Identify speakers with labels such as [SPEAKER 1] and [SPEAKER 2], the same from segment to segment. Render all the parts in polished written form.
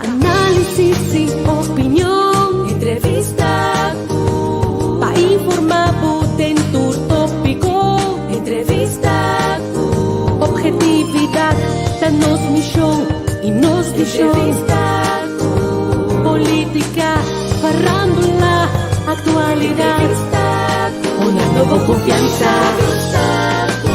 [SPEAKER 1] Análisis i opinion, entrevista ku pa informá bo den tur tópiko. Entrevista ku ophetividat ta nos mishon i nos vishon. Entrevista ku polítika, farándula, aktualidat. Entrevista ku Honrando bo konfiansa. Entrevista ku.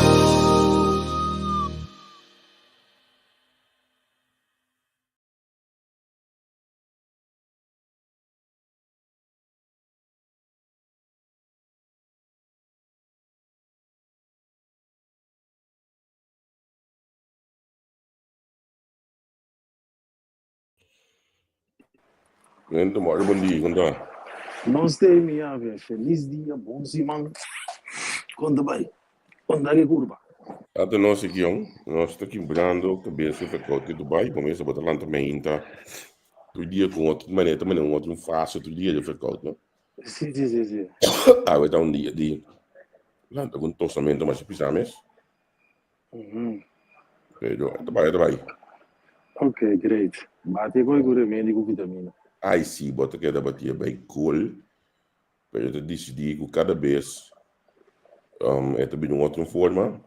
[SPEAKER 2] Gente, mora bom dia, como tá?
[SPEAKER 3] Nos te mi ave, feliz dia, bon siman. Konta bai, konta ke kurba.
[SPEAKER 2] Ata nos aqui, on. Nos ta quebrando cabeça verkoud ke Dubai, começa bota lanta meinta. Tur dia com outro maneira, também um outro fácil, outro dia de verkoud, no?
[SPEAKER 3] Si, si, si, si.
[SPEAKER 2] Awe ta un dia di lanta com tosamento, mas pisa mes. Pero ta bai, ta bai.
[SPEAKER 3] Ok, great. Bati koi ku remedi ku vitamina.
[SPEAKER 2] Ai si, bo ta keda batia bai kol, pero ta disidí ku kada bes e ta bini un otro forma.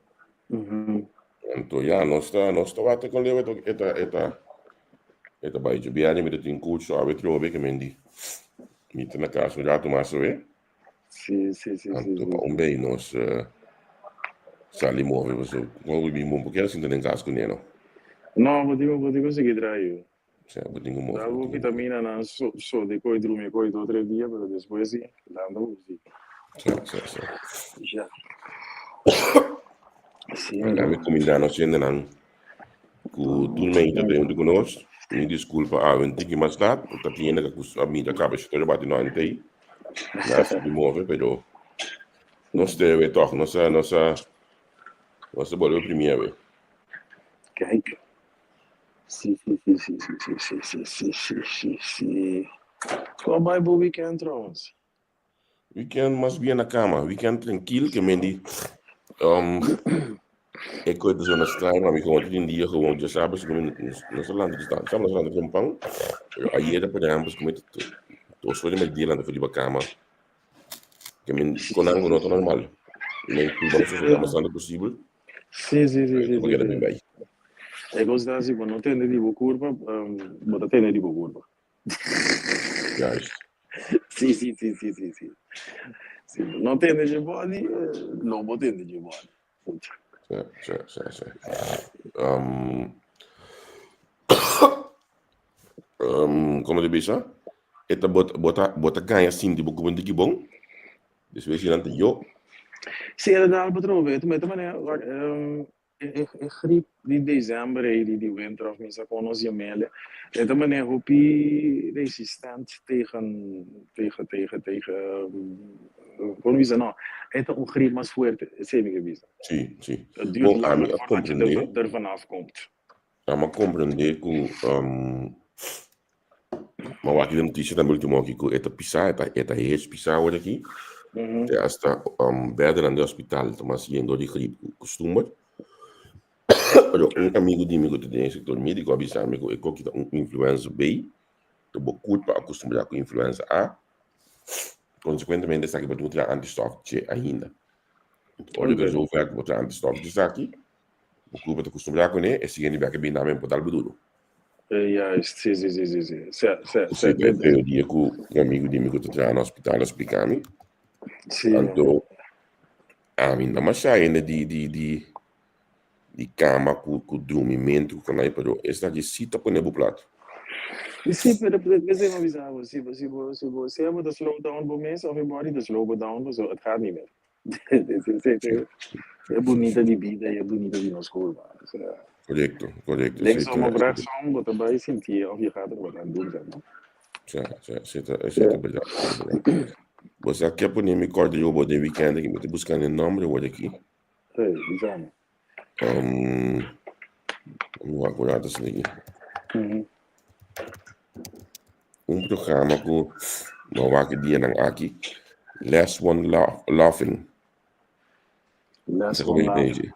[SPEAKER 2] Anto ya, nos ta, nos ta wak kon leu e ta, e ta, e ta, e ta bai. Djobièrnè mi ta tin kurso awe trobe ke men di mi ta na kas un ratu mas awe.
[SPEAKER 3] Si, si, si, si,
[SPEAKER 2] Anto
[SPEAKER 3] si.
[SPEAKER 2] pa un bei nos sali move pasobra kon ku bin bon por keda sinta den kas kuné no.
[SPEAKER 3] No, bo tin ku, bo tin ku sigui traha yu.
[SPEAKER 2] Sea, bo tin ku move,
[SPEAKER 3] Da
[SPEAKER 2] bo
[SPEAKER 3] bo
[SPEAKER 2] tin ku move.
[SPEAKER 3] vitaminanan so, so di koi drumi koi dos tres dia, pero despues si, lanta bo si.
[SPEAKER 2] Sea, sea, sea.
[SPEAKER 3] Ja. Si,
[SPEAKER 2] Laga mi
[SPEAKER 3] anto.
[SPEAKER 2] kumindá nos hendenan ku tur mei ta bini huntu ku nos. Mi diskulpa awe un tiki mas lat, ta tin hende ku a mira kaba e storia bati no antei. Na si move, pero nos debe toch, nos a, nos a, nos a bolbe primia we.
[SPEAKER 3] Kijk. Si, si, si, si, si, si, si, si, si, si, si, si. Kon bai bo weekend trouwens?
[SPEAKER 2] Weekend mas bien na kama, weekend trankil ke men di um, e koe ta zona straño, ma mi gewoon tin dia gewoon ya sabes ku mi no sa lanta distante, sa no sa lanta trempan, pero ayera por ehempel ku mi dos ora di merdia lanta for riba kama, ke men konan ku no ta normal, men ku no sa mas tantu posibel,
[SPEAKER 3] Sí, sí, sí, sí,
[SPEAKER 2] pero
[SPEAKER 3] sí,
[SPEAKER 2] keda
[SPEAKER 3] sí.
[SPEAKER 2] bin bai.
[SPEAKER 3] E kos ta si bo no tende di bo kurpa, bo ta tende di bo kurpa.
[SPEAKER 2] Juist.
[SPEAKER 3] Sí, sí, sí, sí, sí, sí. Si bo no tende dje body, lo bo tende dje body. Pucha.
[SPEAKER 2] Sí, sí, sí, sí. Um, um, como te bisa? E ta bota, bota, bota ganha sinti bo kubo tiki bon. Despues si nan ta yo.
[SPEAKER 3] Sí, e ta dal patrobe. E ta manera, wak, um, E grip di december ei di winter of misa kon nos yam'el e ta manera hopi resistent tegen tegen tegen tegen kon bisa no e ta un grip mas fuerte esei mi ke bisa.
[SPEAKER 2] Si si
[SPEAKER 3] Het duurt
[SPEAKER 2] bon ami
[SPEAKER 3] langer
[SPEAKER 2] a
[SPEAKER 3] voordat je
[SPEAKER 2] comprende
[SPEAKER 3] er vanaf komt.
[SPEAKER 2] Ami a comprende ku Ma wak den noticia tambe ultimo aki ku e ta pisá, e ta e ta hees pisá awor aki. Te hasta bèdenan den hospital ta mas yendo di grip ku kustumber. Pero un amigu di mi ku ta den e sektor médiko a bisa mi ku e koki ta un influenza B, ta bo kurpa a kustumbrá ku influenza A. Konsekuentemente esaki bo tin ku traha antistof dje ainda. Ora ku e zover ku bo traha antistof dje esaki, bo kurpa ta kustumbrá kuné, e siguiente biaha ke bin tambe bo por dal bo duru.
[SPEAKER 3] Juist, sí, sí, sí, sí, sí. Sí, sí, sí.
[SPEAKER 2] Esei ta e teoria ku un amigu di mi ku ta traha na hospital a splika mi.
[SPEAKER 3] Sí.
[SPEAKER 2] Anto, ami no masha hende di, di, di, di kama ku, ku drumimentu ku kanai, pero esaki sí ta pone bo plat.
[SPEAKER 3] Sí, pero p'esei mi a bisa bo, si bo, si bo, si bo sea bo ta slow down bo mes of e body ta slow bo down, pasobra het gaat niet meer. E bunita di bida y e bunita di nos curva.
[SPEAKER 2] Correcto, correcto.
[SPEAKER 3] Linksom of rechtsom, bo ta bay sinti of je gaat er wat aan doen, zeg maar.
[SPEAKER 2] Ja, ja, zit er, zit er berdad. Bo sa ke pone mi korte yo bo den weekend aki, mi ta busca e nombre word aki.
[SPEAKER 3] Hey, bisa mi.
[SPEAKER 2] Mi wak un rato asina aki. Un programa ku no wak e dianan aki, Last One Laughing.
[SPEAKER 3] Last One Laughing.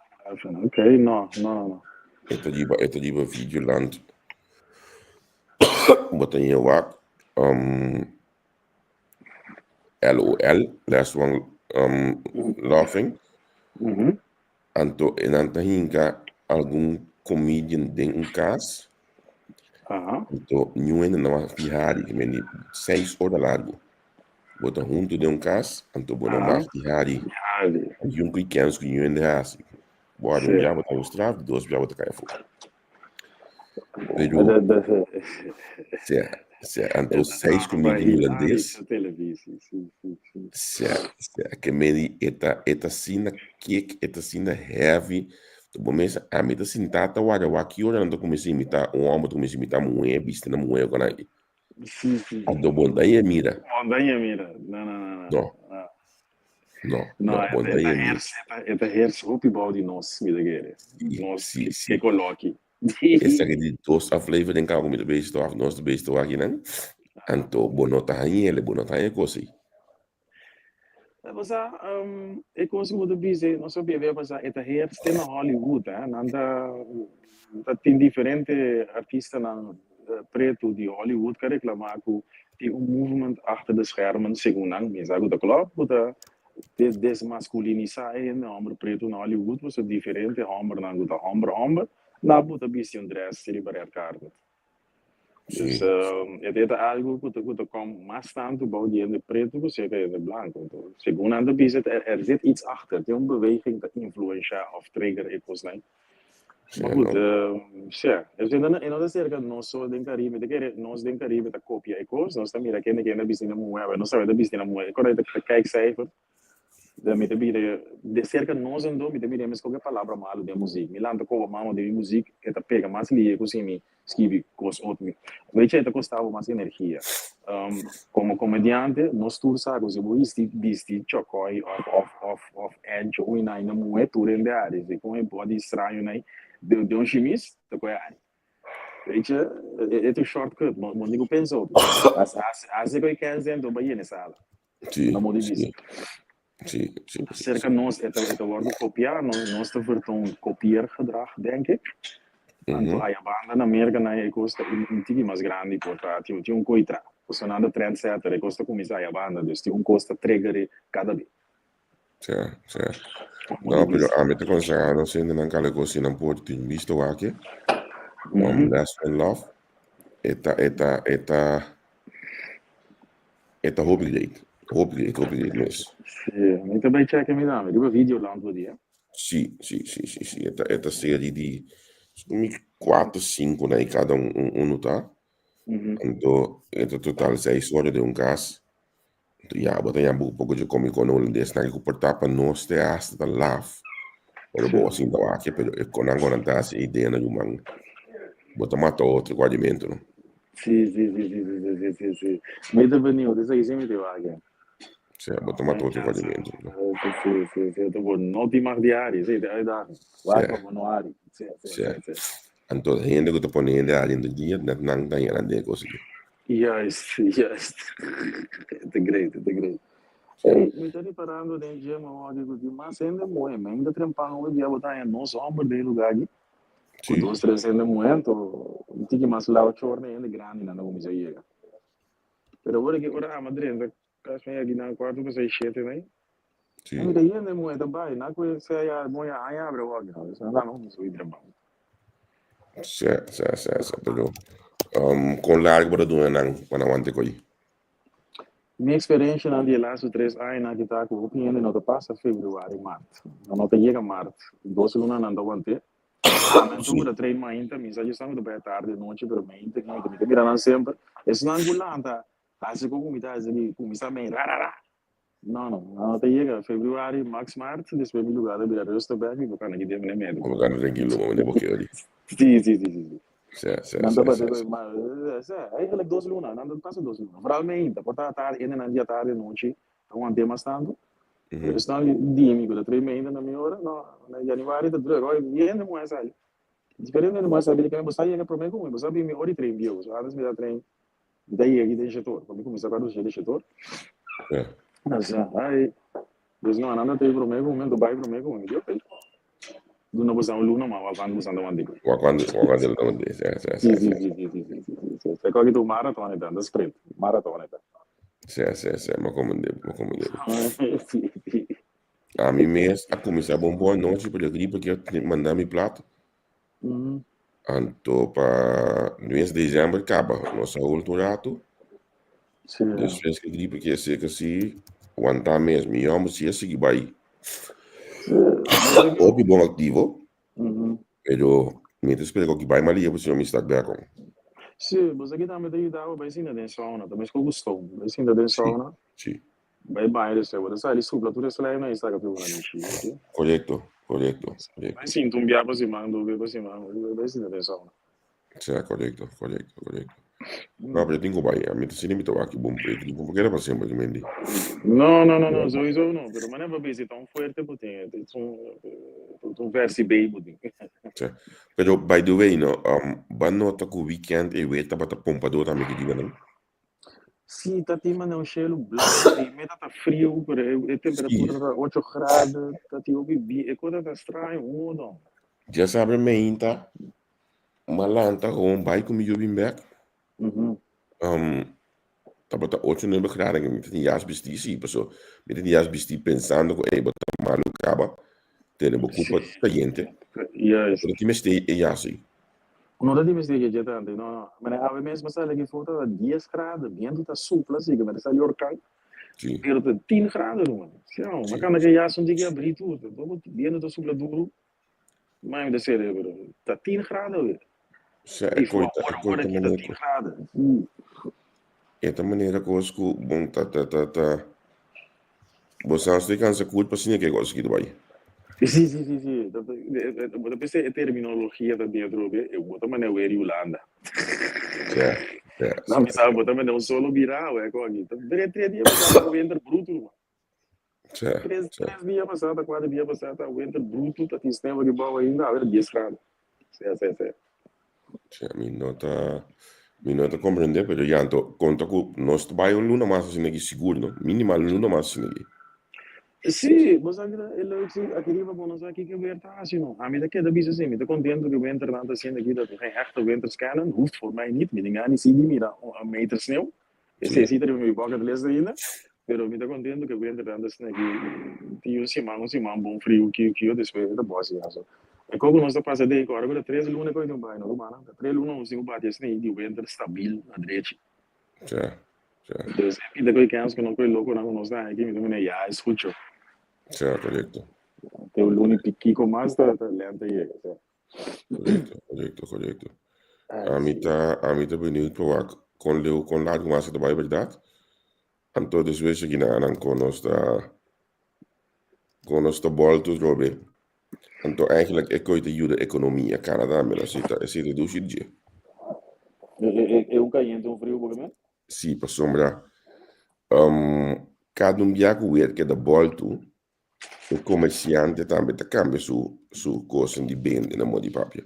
[SPEAKER 3] Ok, no, no, no.
[SPEAKER 2] E ta riba, e ta riba Videoland. Bo ta ñe wak um, LOL, Last One um, Laughing. Anto e nan ta hinka algun comedian den un kas. Anto niun hende no a fi hari, ke men di seis ora largu. Bo ta huntu den un kas, anto bo no mag di hari. Niun ku i kens ku niun hende hasi. Bo hari un bia bo ta un straf, di dos bia bo ta kai afó. Pero, sea, sea, anto seis comedian hulandes. Sea, sea, ke men di e ta, e ta asina kick, e ta asina heavy. Bo mesa, ami ta sintá ta wak wak ki ora nan ta kuminsá imitá un hòmber ta kuminsá imitá muhé, bisti na muhé ku nan aki.
[SPEAKER 3] Sí, sí.
[SPEAKER 2] Anto bo no ta haña mira.
[SPEAKER 3] Bo no ta haña mira. No, no, no, no.
[SPEAKER 2] No. No,
[SPEAKER 3] No,
[SPEAKER 2] no,
[SPEAKER 3] e
[SPEAKER 2] bo no
[SPEAKER 3] ta,
[SPEAKER 2] ta
[SPEAKER 3] e ta
[SPEAKER 2] haña mira.
[SPEAKER 3] hers, e ta, e ta hers hopi bou di nos, mi ta kere.
[SPEAKER 2] Sí,
[SPEAKER 3] Nos
[SPEAKER 2] sí,
[SPEAKER 3] ke,
[SPEAKER 2] sí.
[SPEAKER 3] ke koló aki.
[SPEAKER 2] Esaki di dos aflevering kaba ku mi ta bezig ta wak, nos ta bezig ta wak akinan. Anto bo no ta hañ'el, bo no ta haña kos ei.
[SPEAKER 3] Bo sa, e kos ku bo ta bisa, nos a bebe pasá, e ta hers te na Hollywood, eh. Nan ta, ta tin diferente artistanan pretu di Hollywood ka reklamá ku tin un movement achter de schermen, segun nan, mi sa ku ta klòp, ku ta desmaskulinisá e hende hòmber pretu na Hollywood, pasobra diferente hòmbernan ku ta hòmber hòmber, nan bo ta bisti un dress riba red carpet. Dus e ta algu ku ta ku ta kom mas tantu bou di hende pretu ku serka hende blanku. Anto segun nan ta bisa er zit iets achter, tin un beweging ta influensha òf trigger e kosnan. Ma gut, sja, e no ta serka nos so den Karibe, ta kere nos den Karibe ta kopia e kos, nos ta mira kende kende a bisti na muhé, nos tambe ta bisti na muhé, e kor ta kijkcijfer. De mi ta bira de serka nos anto mi ta bira mes koke palabra malu den muzik. Mi lanta koba mama den mi muzik e ta pega mas lie ku si mi skibi kos ot mi. Wecha e ta kosta bo mas energia. Komo komediante nos tur sa ku si bo histi bisti chokoi of of of of ancho un inai na muhe tur hende hari. Si kon e body straño nai den un shimis ta koe hari. Weet je, e ta un shortcut, bo bo no ku pensa hopi. Hasi koe kense anto bo yena e sala.
[SPEAKER 2] Sí,
[SPEAKER 3] Na modo di
[SPEAKER 2] sí,
[SPEAKER 3] bisa.
[SPEAKER 2] sí, sí, sí,
[SPEAKER 3] Cerca
[SPEAKER 2] sí.
[SPEAKER 3] nos e ta, e ta wordo copiá, nos, nos ta vertoon kopieergedrag, denk ik. Anto
[SPEAKER 2] Mhm.
[SPEAKER 3] aya banda na Merca na e cos ta un, un tiki mas grandi por ta, tin, tin un coi tra. Pasobra nan ta trendsetter, e cos ta cuminsa aya banda, dus tin un cos ta trigger cada be.
[SPEAKER 2] Sí, sí.
[SPEAKER 3] Na modo
[SPEAKER 2] No,
[SPEAKER 3] di
[SPEAKER 2] pero
[SPEAKER 3] bisa.
[SPEAKER 2] ami ta konsehá nos hendenan kale kos si nan por tin bisto wak-e,
[SPEAKER 3] Mhm.
[SPEAKER 2] Last One Love, e ta, e ta, e ta, E ta hopi great. Hopi great, hopi great mes.
[SPEAKER 3] Sí, mi ta bai check mi dame. Riba Videoland bo di, eh?
[SPEAKER 2] Sí, sí, sí, sí, sí. E ta, e ta serie di mi cuatro, cinco na cada un, un, uno ta. Anto, e ta total seis ora den un cas. Anto, ya, bo ta ya un poco dje comico na holandes. Nan ku por ta pa nos te hasta ta laf. Pero bo sinta wak, pero e konan konan ta hasi idea na ruman. Bo ta mata otro ku alimento, no?
[SPEAKER 3] Sí, sí, sí, sí, sí, sí, sí, sí, sí. Mi ta benieuwd, esaki sí mi te wak.
[SPEAKER 2] Sí, bo ta mata otro ku alimento, no?
[SPEAKER 3] Sí, sí, sí, sí, ta bo no tin mag di hari, sí, te uitdaging. Wak pa bo no hari. Sí, sí,
[SPEAKER 2] Sí.
[SPEAKER 3] sí, sí.
[SPEAKER 2] Anto hende ku ta pone hende hari den dia, net nan ta yena den e kos aki.
[SPEAKER 3] Juist, juist. Te great, te great. Hey, mi ta riparando den gym awor ku tin mas hende muhé. Men ta trempan hopi bia bo ta haña nos hòmber den e lugá aki. Ku dos tres hende muhé, anto un tiki mas lau chorna hende grandi nan ta kuminsá yega. Pero ora ki ora ama drenta kas mi aki nan kuarto pa seis shete nei, a mira hende muhé ta bai, nan ku sea ya bon ya aña abra wòk ya, dus nan ta kuminsá hui trabou.
[SPEAKER 2] Sí, sí, sí, sí, pero kon largu bo ta duna nan pa nan wanta e koi?
[SPEAKER 3] Mi eksperensianan di e lastu tres añanan aki ta ku hopi hende no ta pasa februari, mart. Nan no ta yega mart. Dos lunanan ta want'é. Amen tur ku ta train mainta, mi sa djis nan ku ta bai atardi, anochi, pero mainta ki mi ta mira nan semper. Esnan ku lanta hasi kon ku mi ta hasi aki, kuminsá mei rarara. No, no, nan no ta yega februari, max mart, despues mi lugar ta bira rustig bek, mi por kana ki den mene medio.
[SPEAKER 2] Bo kana trankilo, bo mene bo keri.
[SPEAKER 3] Sí, sí, sí, sí, sí.
[SPEAKER 2] Sí, sí,
[SPEAKER 3] Nan
[SPEAKER 2] sí,
[SPEAKER 3] ta bate
[SPEAKER 2] sí, sí.
[SPEAKER 3] ma, sí, eigenlijk dos luna, nan ta pasa dos luna. Vooral mainta, por ta atardi, hende nan di atardi, anochi, ta want'é mas tantu. Pero esnan di mi ku ta trae mainta na mi ora, no, na januari ta druk, oye, hende muhé sali. Diferente hende muhé sali, di kende bo sa yega promé ku mi, bo sa bin mi ora di train bieu, so antes mi ta train, mi ta yega aki den shetor, pa mi kuminsá ku a doshe di shetor. Sa, ai, dus no, nan ta trae promé ku mi, anto bai promé ku mi, mi di ok. Duna boso un luna, ma wak cuando boso anda wandi.
[SPEAKER 2] Wak cuando, wak cuando el wandi, sí, sí,
[SPEAKER 3] Sí,
[SPEAKER 2] sí,
[SPEAKER 3] sí,
[SPEAKER 2] sí.
[SPEAKER 3] sí, sí, sí, sí, sí, sí. Si, si. Kòki tu marathon e ta, no sprint. Marathon e ta.
[SPEAKER 2] Si, si, si, mi a komprendé, mi a komprendé.
[SPEAKER 3] Si, si.
[SPEAKER 2] Ami mes a kuminsá bon bon anochi, pero e gripe aki a manda mi plat. Anto pa mes december kaba, nos a hulta un ratu.
[SPEAKER 3] Sí.
[SPEAKER 2] Despues ku e gripe ki a seka si, wantá mes. Mi hòmber si a sigui bai. Hopi bon aktivo. Pero mi ta spera ku bai malia pasobra mi sta bek on.
[SPEAKER 3] Sí, bo sa ki tambe ta yuda bo bai sinta den sauna, ta meskos ku stoom. Bai sinta den sauna.
[SPEAKER 2] Sí.
[SPEAKER 3] Bai baña despues, bo ta sali supla tur e slijm i saka tur bo na mishi, sí.
[SPEAKER 2] Korekto, korekto, korekto.
[SPEAKER 3] Bai sinta un bia pa siman, dos bia pa siman, bai sinta den sauna.
[SPEAKER 2] Sí, korekto, korekto, korekto. No, pero tin ku bai. Ami ta sinti mi ta wak bon pretu. Bo por keda pa semper, ki mendi.
[SPEAKER 3] No, no, no, no, sowieso no. Pero manera pa bisa ta un fuerte bo tin. Es un, un versie B bo tin.
[SPEAKER 2] Sí. Pero by the way, no, ba nota ku weekend e weer tabata pompador tambe ki diba nan?
[SPEAKER 3] Sí, ta tin manera un shelu blanco i meta ta frio, pero e temperatura ta 8 graden, ta tin hopi bi, e cosa ta straño, un no.
[SPEAKER 2] Dja sabe meinta, m'a lanta gewoon bai ku mi yu bin bek. Tabata ocho nuebe graden ku mi ta tin yas bistí, sí, paso mi ta tin yas bistí pensando ku ey bo ta malu kaba, tene bo kurpa kayente.
[SPEAKER 3] Juist.
[SPEAKER 2] Bo no tin mester e yas ei.
[SPEAKER 3] No ta tin mester dje tantu, no, no. Mane awe mes mi a sali aki for tabata dies graden, bientu ta supla así, ku mi ta sali orkan.
[SPEAKER 2] Sí.
[SPEAKER 3] Pero ta tin graden ruman. Siao, mi a kanda ku e yas un tiki abrí tur, bientu ta supla duru. Mai mi ta serio pero ta tin graden weer.
[SPEAKER 2] Sa e
[SPEAKER 3] I
[SPEAKER 2] koi ta e
[SPEAKER 3] ora
[SPEAKER 2] koi
[SPEAKER 3] ora
[SPEAKER 2] ta
[SPEAKER 3] ki ta
[SPEAKER 2] manera
[SPEAKER 3] tin
[SPEAKER 2] ku
[SPEAKER 3] graden.
[SPEAKER 2] e ta manera kos ku bon ta ta ta ta bo sa estoy kansa kurpa asina ke kos aki ta bai.
[SPEAKER 3] Si si si si ta ta bo ta pensa e terminologia ta bien atrobe e bo ta manera weer di Hulanda.
[SPEAKER 2] Sa sa
[SPEAKER 3] Na
[SPEAKER 2] sa
[SPEAKER 3] mi sa bo ta manera un solo bira awe ko aki ta dre tres dia pasá ta winter brutu ruman.
[SPEAKER 2] Sa
[SPEAKER 3] Tres
[SPEAKER 2] sa.
[SPEAKER 3] tres dia pasá ta kuater dia pasá ta winter brutu ta tin sneeuw aki bou ainda awe ta dies graden. Sea sea sea.
[SPEAKER 2] Sea mi no ta mi no ta comprende pero ya anto konta ku nos ta bai un luna mas asina aki sigur no minimal un luna mas asina aki.
[SPEAKER 3] Sí, bo sa kiko e leuk si aki riba bo no sa kiko weer ta hasi no. Ami ta keda bisa si mi ta kontento ku winternan ta asina aki dat geen echte winters kennen, hoeft voor mij niet, mi tin gana di sigui mira un meter sneeuw. Esei si ta riba mi bucket list ainda, pero mi ta contento ke winter ta antes aki tin un siman, un siman bon friu kiu kiu despues e ta bo asina. So e koko nos ta pasa den ku ora ku ta tres luna ku tin bai no rumannan, ta tres luna nos tin ku bati asina di winter stabil na drechi.
[SPEAKER 2] Sa, sa.
[SPEAKER 3] Dus e pinta ku e kens ku no ku e lokonan ku nos ta haña aki mi ta mira ya es hucho.
[SPEAKER 2] Sa, korekto.
[SPEAKER 3] Te un luna i pico mas ta lente yega, sa.
[SPEAKER 2] Korekto, korekto, korekto. Ami ta, ami ta benieuwd pa wak kon leu, kon largu mas e ta bai, bèrdat? Anto despues aki na nan kon nos ta, kon nos ta bòltu atrobe. Anto eigenlijk e koi ta yuda ekonomia Canada tambe, no? Si ta, esei ta dushi dje.
[SPEAKER 3] E un kayente, un friu bo ke men?
[SPEAKER 2] Si, pasobra kada un bia ku weer keda bòltu, E komersiante tambe ta kambia su su kosen di bende na moda di papia.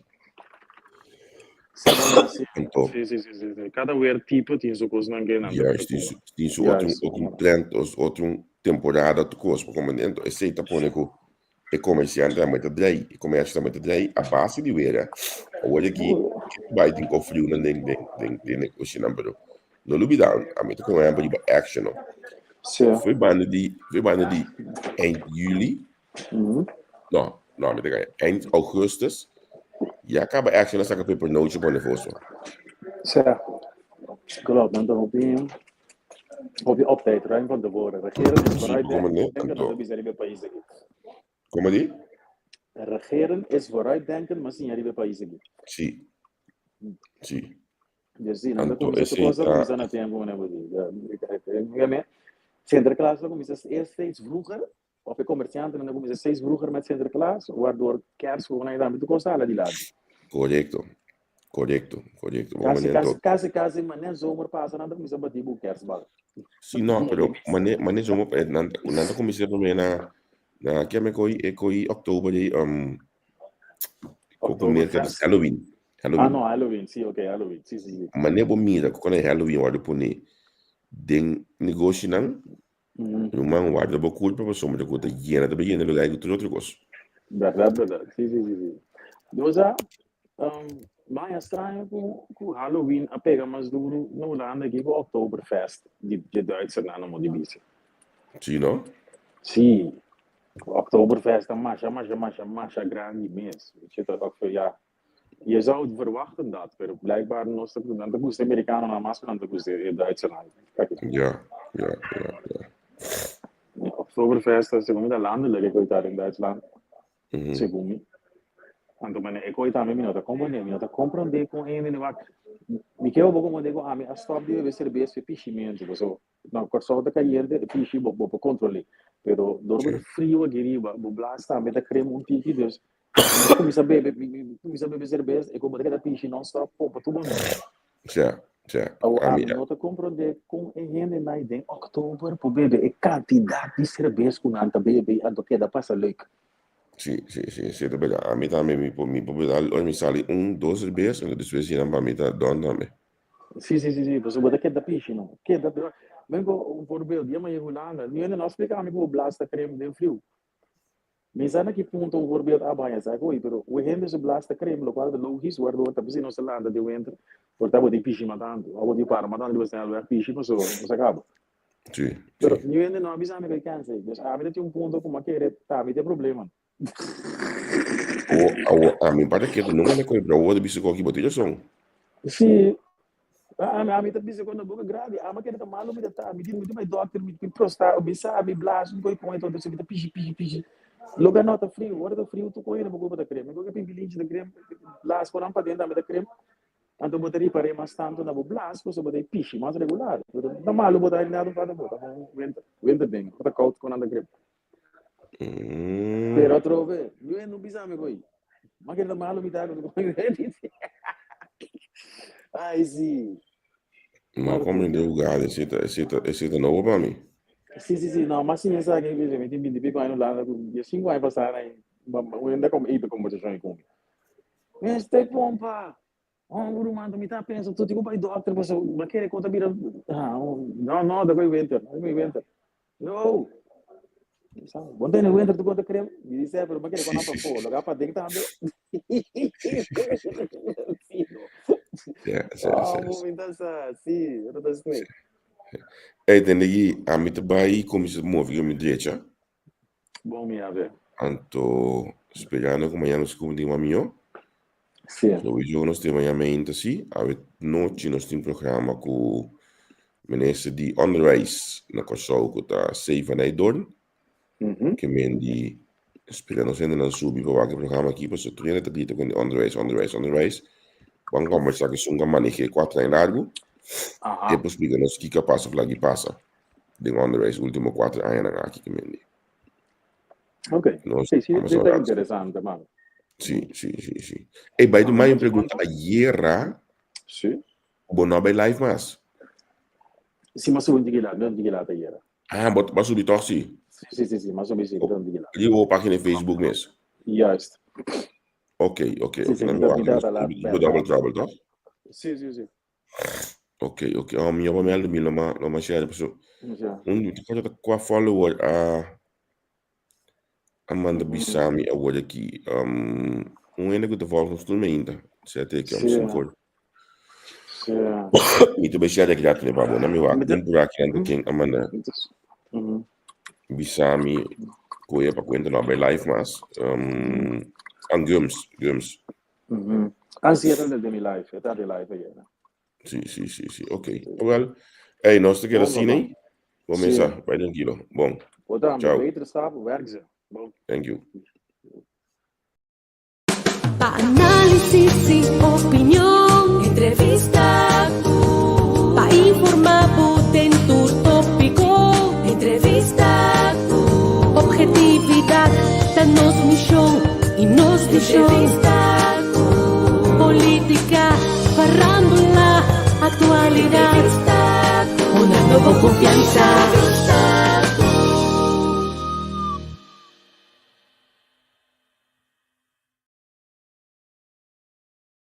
[SPEAKER 3] Sí, sí,
[SPEAKER 2] Anto,
[SPEAKER 3] sí, sí, sí, sí, sí. Kada weer tipo tin su kosnan ke nan ta
[SPEAKER 2] juist, tin su, tin su otro,
[SPEAKER 3] Juist,
[SPEAKER 2] otro trend, otro temporada, otro kos pa komprende. Anto, esei ta pone ku e komersiante tambe ta drei, e komersio tambe ta drei a base di weer. Awor aki, bai tin ko friunan den, den, den, den negoshinan, pero No lubida, ami ta con ehempel riba Action, no.
[SPEAKER 3] Sí.
[SPEAKER 2] Foi banda di, foi banda di eind juli, no, no, mi ta gaña, eind augustus, ya caba Action a saca pepernootje pone foso.
[SPEAKER 4] Sí. Klopt, nan ta hopi hopi op tijd, ruim van tevoren. Regeren is
[SPEAKER 2] Sí,
[SPEAKER 4] vooruit
[SPEAKER 2] como ne,
[SPEAKER 4] denken,
[SPEAKER 2] anto.
[SPEAKER 4] dat bisa riba e pais aki.
[SPEAKER 2] Como di?
[SPEAKER 4] Regeren is vooruit denken, ma siña riba e pais aki.
[SPEAKER 2] Sí. Sí.
[SPEAKER 4] Dus sí, nan ta
[SPEAKER 2] Anto
[SPEAKER 4] kuminsá tur
[SPEAKER 2] esei
[SPEAKER 4] kos ta
[SPEAKER 2] ta.
[SPEAKER 4] kuminsá na tempu manera bo di. Dígame, Sinterklaas ta kuminsá eerst steeds vroeger, of e komersiantenan ta kuminsá steeds vroeger met Sinterklaas, waardoor kerst gewoon ei tambe tur kos ta hala dilanti.
[SPEAKER 2] Korekto, korekto, korekto. Bo
[SPEAKER 4] Kasi,
[SPEAKER 2] manera
[SPEAKER 4] kasi,
[SPEAKER 2] to.
[SPEAKER 4] kasi, kasi manera zomer pasa nan ta kuminsá bati bo kerstbal.
[SPEAKER 2] Sí, no, pero mane, mane zomer, eh, nan, nan ta kuminsá promé na, na, ke me koi, e koi oktober ei, um, Koko merka di
[SPEAKER 4] Oktoberfest.
[SPEAKER 2] Halloween.
[SPEAKER 4] Ah,
[SPEAKER 2] Halloween.
[SPEAKER 4] no, Halloween, sí, ok, Halloween, sí, sí, sí.
[SPEAKER 2] Mane bo mira ku kona Halloween wòrdu pone den negoshinan, ruman warda bo kulpa pasobra ku ta yena ta bai yena lugá ku tur otro kos.
[SPEAKER 4] Bèrdat, bèrdat. Sí, sí, sí, sí. Nos a
[SPEAKER 3] Maya straño ku ku Halloween a pega mas duru na Hulanda aki ku Oktoberfest di di Duitsernan no di bisa.
[SPEAKER 2] Sí, no?
[SPEAKER 3] Sí, Oktoberfest ta masha masha masha masha grandi mes. Weet je, dat ook ja. Je zou het verwachten dat, pero blijkbaar nos ta nan ta gusta e Merikanonan mas ku nan ta gusta e Duitsernan. Kijk.
[SPEAKER 2] Ja, ja, ja, ja.
[SPEAKER 3] Oktoberfest ta segun mi ta landelijk e koitar in Duitsland. Segun mi. Anto mane e koi tambe mi no ta komprondé. Mi no ta komprondé kon hende wak. Mi ke bo komprondé ku ami a stòp di bebe serbes pa e pishimentu. Paso na Kòrsou ta kayente e pishi bo bo por kontrol'é. Pero dor bo ta friu aki riba bo blas tambe ta krem un tiki dus mi kuminsá bebe mi kuminsá bebe serbes e ku bo ta keda pishi non stòp pompa tur bo mes.
[SPEAKER 2] Ja, ja.
[SPEAKER 3] Awo ami no ta komprondé kon e hendenan den òktober por bebe e kantidat di serbes ku nan ta bebe anto keda pasa leuk.
[SPEAKER 2] Sí, sí, sí, sí, ta berdad. Ami tambe mi por, mi por berdad, ora mi sali un, dos serbes, anto despues di nan pa mi ta done tambe.
[SPEAKER 3] Sí, sí, sí, sí, pasobra bo ta keda pishi no. Keda, vengo un voorbeeld, dia mi a yega Hulanda, mi hende no a splika mi ku bo blas ta krem den friu. Mi sa na ki punto un voorbeeld a baña sa koe, pero un hende su blas ta krem, lokual ta logis, waardoor ta bisi nos ta lanta den winter, por ta bo tin pishi matantu, of bo tin para matantu riba snelweg pishi pasobra nos a kaba.
[SPEAKER 2] Sí,
[SPEAKER 3] Pero
[SPEAKER 2] sí.
[SPEAKER 3] niun hende no a bisa mi ku e kèns ei. Dus ami ta tin un punto ku mi a kere ta mi ta e problema.
[SPEAKER 2] Awo, awo, ami para ketu nunka na koe, pero awo ta bisa ku aki bo tin rason.
[SPEAKER 3] Sí, ami, ami ta bisa ku na boka grandi, ami a kere ta malu mi ta ta, mi tin mi tin bai dòkter, mi tin prosta, mi sa, mi blas, mi koe kon e todo, mi ta pishi, pishi, pishi. Loke no ta friu, ora ta friu tur koe na bo kurpa ta krem. Mi koe pimpilinchi ta krem, blas ku nan paden tambe ta krem. Anto bo ta ripar'é mas tantu na bo blas pasobra bo ta e pishi mas regular. Pero no ta malu bo ta nada un falta bo ta bon winter, winter den, bo ta koud ku nan ta grip. Pero atrobe, mi no bisa mi ko'i. Ma kere ta malu mi ta ku Ai si.
[SPEAKER 2] Ma como de lugar, ese ta, ese ta, ese ta nobo pa mi.
[SPEAKER 3] Si, si, si, no, mas si mi sa ke mi tin binti pico aña Hulanda, ku 15 aña pasá na, un hende a kom ey pa kombersashon ku mi. Mester pompa! Oh, ruman, mi ta pensa tur tipo bai dokter paso bo kere ku ta bira ah, no, no, ta koi winter, ta koi winter. No! Bo no tene winter tu konta krem? Mi di sè, pero bo kere ku nan pafó, loke a paden tambe.
[SPEAKER 2] Ja, sí,
[SPEAKER 3] Oh,
[SPEAKER 2] sí,
[SPEAKER 3] bo
[SPEAKER 2] sí.
[SPEAKER 3] mi ta sa, sí, ora ta snake.
[SPEAKER 2] Ey, tende aki, ami ta bai kuminsá move ku mi drecha.
[SPEAKER 3] Bon mi ave.
[SPEAKER 2] Anto sperando ku mañana nos kuma tin mas mihó.
[SPEAKER 3] Sí.
[SPEAKER 2] Sowieso nos tin mañana mainta sí. Awe nochi nos tin programa ku minister di Onderwijs na Kòrsou ku ta Sey van Eydoorn. Ke men di spera nos hendenan subi pa wak e programa aki pasobra tur hende ta grita ku onderwijs, onderwijs, onderwijs. Ban kòmbersá ku esun ku a maneh'é kuater aña largu. E por splika nos kiko a pasa of laki pasa. Den onderwijs ultimo 4 añanan aki ke men di.
[SPEAKER 3] Ok.
[SPEAKER 2] Nos
[SPEAKER 3] Sí, sí,
[SPEAKER 2] vamos
[SPEAKER 3] sí,
[SPEAKER 2] a
[SPEAKER 3] está
[SPEAKER 2] hablar.
[SPEAKER 3] interesante, man.
[SPEAKER 2] Sí, sí, sí, sí. Ey, by the
[SPEAKER 3] Ah,
[SPEAKER 2] way,
[SPEAKER 3] nos
[SPEAKER 2] pregunta ayera,
[SPEAKER 3] Sí.
[SPEAKER 2] bo no bay live mas?
[SPEAKER 3] Sí, mas subi un tiki laat, un tiki laat ayera.
[SPEAKER 2] Ah, bo ba subi toch, sí?
[SPEAKER 3] Sí, sí, sí, sí, mas subi sí, un tiki laat.
[SPEAKER 2] Riba bo página de Facebook mes?
[SPEAKER 3] Juist.
[SPEAKER 2] Ok, ok,
[SPEAKER 3] Sí,
[SPEAKER 2] ok.
[SPEAKER 3] sí,
[SPEAKER 2] Dan
[SPEAKER 3] mi ta,
[SPEAKER 2] mi
[SPEAKER 3] mi
[SPEAKER 2] wak,
[SPEAKER 3] ta laat
[SPEAKER 2] bo double trouble, toch?
[SPEAKER 3] Sí, sí, sí.
[SPEAKER 2] Ok, ok. Oh, mi yoba mel mi lo ma lo ma share paso.
[SPEAKER 3] Ja.
[SPEAKER 2] Un te kota kwa follower a a manda bisa mi awor aki. Un hende ku ta volg nos tur mainta. Sete ki om
[SPEAKER 3] Sí.
[SPEAKER 2] 5 or.
[SPEAKER 3] Sí.
[SPEAKER 2] Mi te bai share aki rato pa bo. Na mi wak.
[SPEAKER 3] Mi ta-
[SPEAKER 2] Un por aki ante ken a manda bisa mi koe pa kuenta no bai live mas. An Gums, Gums.
[SPEAKER 3] Ah, sí, e ta den mi live, e ta den live ayer.
[SPEAKER 2] Sí, sí, sí, sí. Ok. Wel, hey, nos te queda
[SPEAKER 3] Bon,
[SPEAKER 2] así,
[SPEAKER 3] papá.
[SPEAKER 2] né? Bom,
[SPEAKER 3] Sí.
[SPEAKER 2] mesa, vai tranquilo. Bom,
[SPEAKER 3] Bo tambe,
[SPEAKER 2] Ciao.
[SPEAKER 3] beterschap, werk ze. Bon.
[SPEAKER 2] Thank you.
[SPEAKER 1] Pa análisis y opinion, entrevista ku. Pa informá bo den tur tópiko, entrevista ku. Objetividad ta nos mishon i nos vishon. Entrevista ku. Polítika, farándula, aktualidat. Entrevista ku. Una nobo konfiansa.